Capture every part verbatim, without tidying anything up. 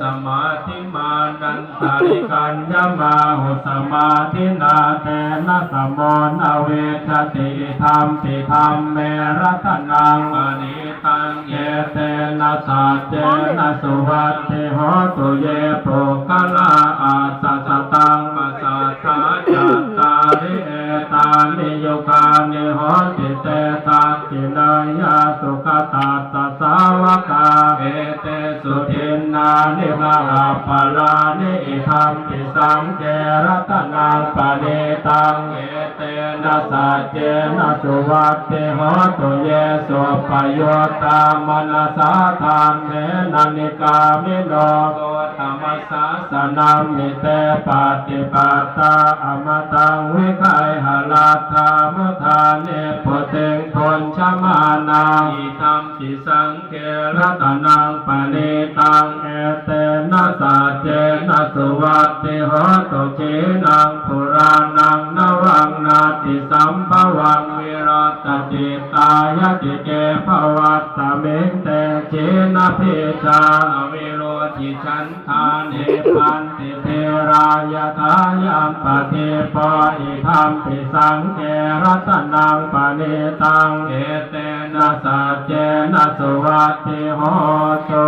samādhimānantarikaññamāhu, samādhinā tena samo na vijjati, idampi dhamme ratanaṃ paṇītaṃ, etena saccena suvatthi hotu. Ye puggalā aṭṭha sataṃ pasatthā, cattāri etāni yugāni honti, te dakkhiṇeyyā sugatassa sāvakā, etesu dinnāni mahapphalāni, idampi saṅghe ratanaṃ paṇītaṃ, etena saccena suvatthi hotu. Ye suppayuttā manasā daḷhena, nikkāmino gotamasāsanamhi, te pattipattā amataṃ vigayha, laddhā mudhā nibbutiṃ bhuñjamānā, idampi saṅghe ratanaṃ paṇītaṃ, etena saccena suvatthi hotu. Khīṇaṃ purāṇaṃ navaṃ natthi sambhavaṃ, virattacittāyatike bhavasmiṃ, te khīṇabījā aviruḷhichandā, nibbanti dhīrā yathāyampadīpo, idampi saṅghe ratanaṃ paṇītaṃ, etena saccena suvatthi hotu.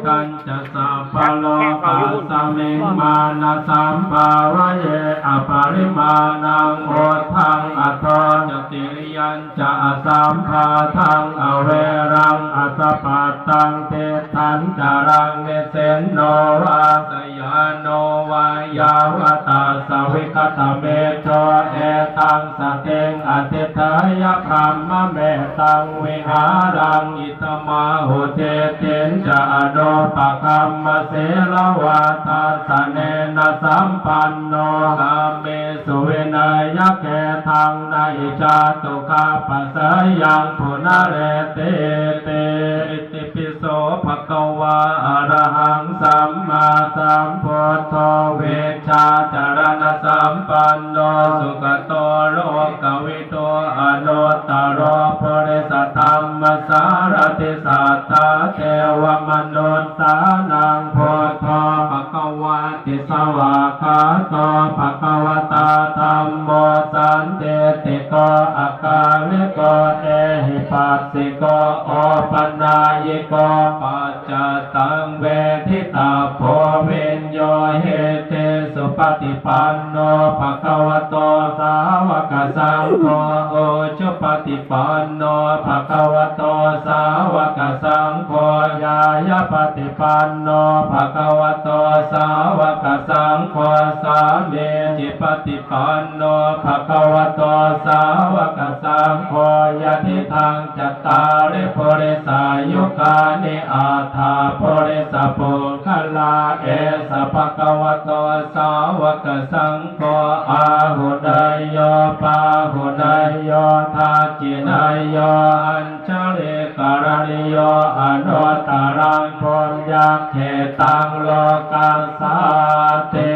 Kañca sabbalokasmiṃ mānasambhāvaye aparimāṇaṃ, uddhaṃ adho ca tiriyañca asambādhaṃ, averaṃ asapattaṃ. Tiṭṭhañcaraṃ nisinno vā, sayāno vā yāvatassa vigatamiddho, etaṃ satiṃ adhiṭṭheyya, brahmametaṃ vihāraṃ idhamāhu. Diṭṭhiñca anupagamma sīlavā, dassanena sampanno, kāmesu vineyya gedhaṃ, na hi jātu gabbhaseyyaṃ punaretīti. Itipi so bhagavā arahaṃ sammāsambuddho, vijjācaraṇasampanno, sugato lokavidū, anuttaro purisadammasārathi, satthā devamanussānaṃ buddho bhagavāti. Svākkhāto bhagavatā dhammo, sandiṭṭhiko akāliko ehipassiko, opanayiko paccattaṃ veditabbo viññūhīti. Supaṭipanno bhagavato sāvakasaṅgho, ujupaṭipanno bhagavato sāvakasaṅgho, ñāyapaṭipanno bhagavato sāvakasaṅgho, sāmīcipaṭipanno bhagavato sāvakasaṅgho, yadidaṃ cattāri purisayugāni aṭṭha purisapuggalā, esa bhagavato sāvakasaṅgho, āhuneyyo pāhuneyyo dakkhiṇeyyo añjalikaraṇīyo, anuttaraṃ puññakkhettaṃ lokassāti.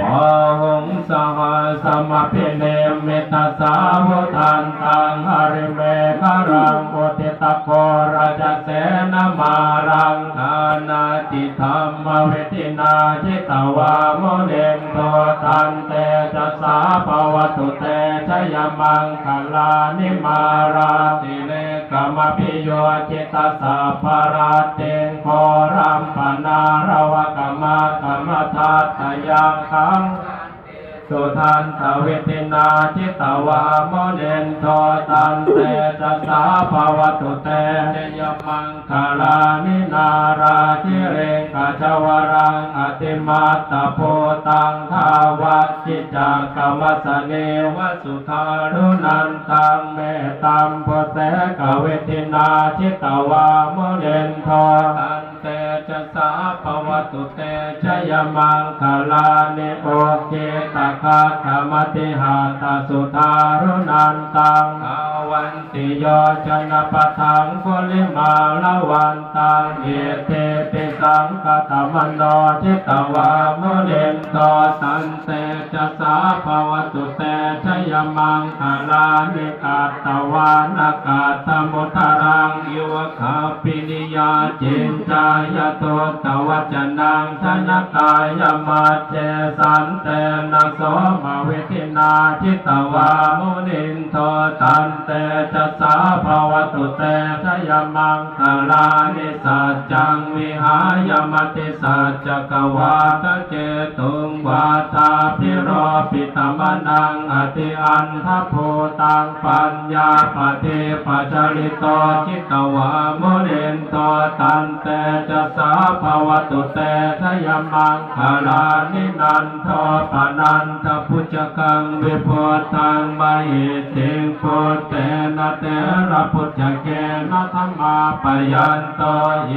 Bāhuṃ sahassamabhinimmitasāvudhantaṃ, girimekhalaṃ uditaghorasasenamāraṃ, dānādidhammavidhinā jitavā munindo, tantejasā bhavatu te jayamaṅgalāni. Mārātirekam abhiyujjhitasabbarattiṃ, ghorampanāḷavakamakkhamathaddhayakkhaṃ, khantīsudantavidhinā jitavā munindo, tantejasā bhavatu te jayamaṅgalāni. Nāḷāgiriṃ gajavaraṃ atimattabhūtaṃ, dāvaggicakkamasanīva sudāruṇantaṃ, mettambusekavidhinā jitavā munindo, tantejasā bhavatu te jayamaṅgalāni. Ukkhittakhaggamatihatthasudāruṇantaṃ, Vanti yojanapathaṅgulimālavantaṃ iddhībhisaṅkhatamano jitavā munindo tantejasā bhavatu te jayamaṅgalāni. Katvāna kaṭṭhamudaraṃ iva gabbhinīyā ciñcāya duṭṭhavacanaṃ janakāyamajjhe santena somavidhinā jitavā munindo tantejasā bhavatu te jayamaṅgalāni. Saccaṃ vihāya matisaccakavādaketuṃ vādābhiropitamanaṃ atiandhabhūtaṃ paññāpadīpajalito jitavā munindo tantejasā bhavatu te jayamaṅgalāni. Nandopanandabhujagaṃ vibudhaṃ mahiddhiṃ puttena therabhujagena damāpayanto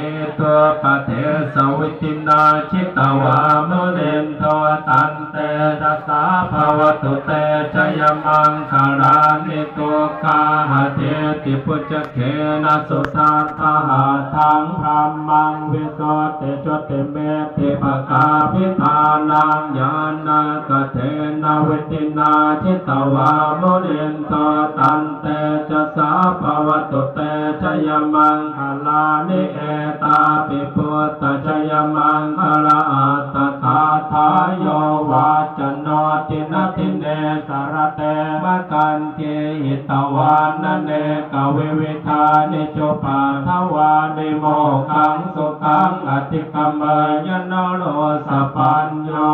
iddhūpadesavidhinā jitavā munindo tantejasā bhavatu te jayamaṅgalāni. Duggāhadiṭṭhibhujagena sudaṭṭhahatthaṃ brahmaṃ visuddhijutimiddhibakābhidhānaṃ ñāṇāgadena vidhinā jitavā munindo tantejasā bhavatu te jayamaṅgalāni. Etāpi buddhajayamaṅgalaaṭṭhagāthā yo vācano dinadine sarate matandī hitvānanekavividhāni cupaddavāni mokkhaṃ sukhaṃ adhigameyya naro sapañño.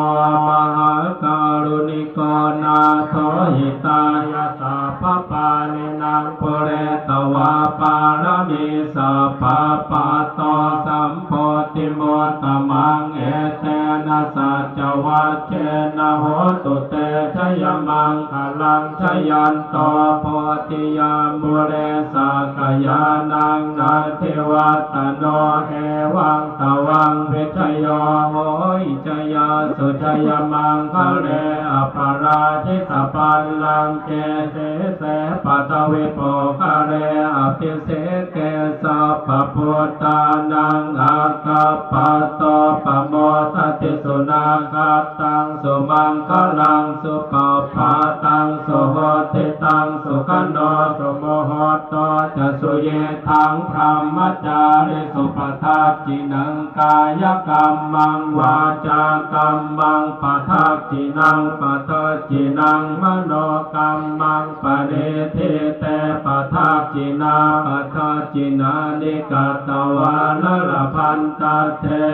Mahākāruṇiko nātho hitāya sabbapāṇinaṃ pūretvā pāramī sabbā patto sambodhimuttamaṃ etena saccavajjena hotu te jayamaṅgalaṃ. Jayanto bodhiyā mūle sakyānaṃ nandivaḍḍhano evaṃ tvaṃ vijayo hohi jayassu jayamaṅgale aparājitapallaṅke sīse paṭhavipokkhare abhiseke sabbabuddhānaṃ aggappatto pamodati. Sunakkhattaṃ sumaṅgalaṃ supabhātaṃ suhuṭṭhitaṃ sukhaṇo sumuhutto ca suyiṭṭhaṃ brahmacārisu padakkhiṇaṃ kāyakammaṃ vācākammaṃ padakkhiṇaṃ padakkhiṇaṃ manokammaṃ paṇidhī te padakkhiṇā padakkhiṇāni katvāna labhantatthe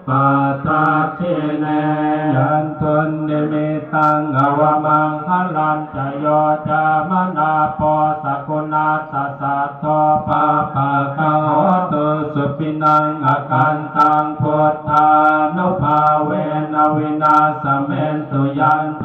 padakkhiṇe. Yandunnimittaṃ avamaṅgalañca yo cāmanāpo sakuṇassa saddo pāpaggaho dussupinaṃ akantaṃ buddhānubhāvena vināsamentu. Yandu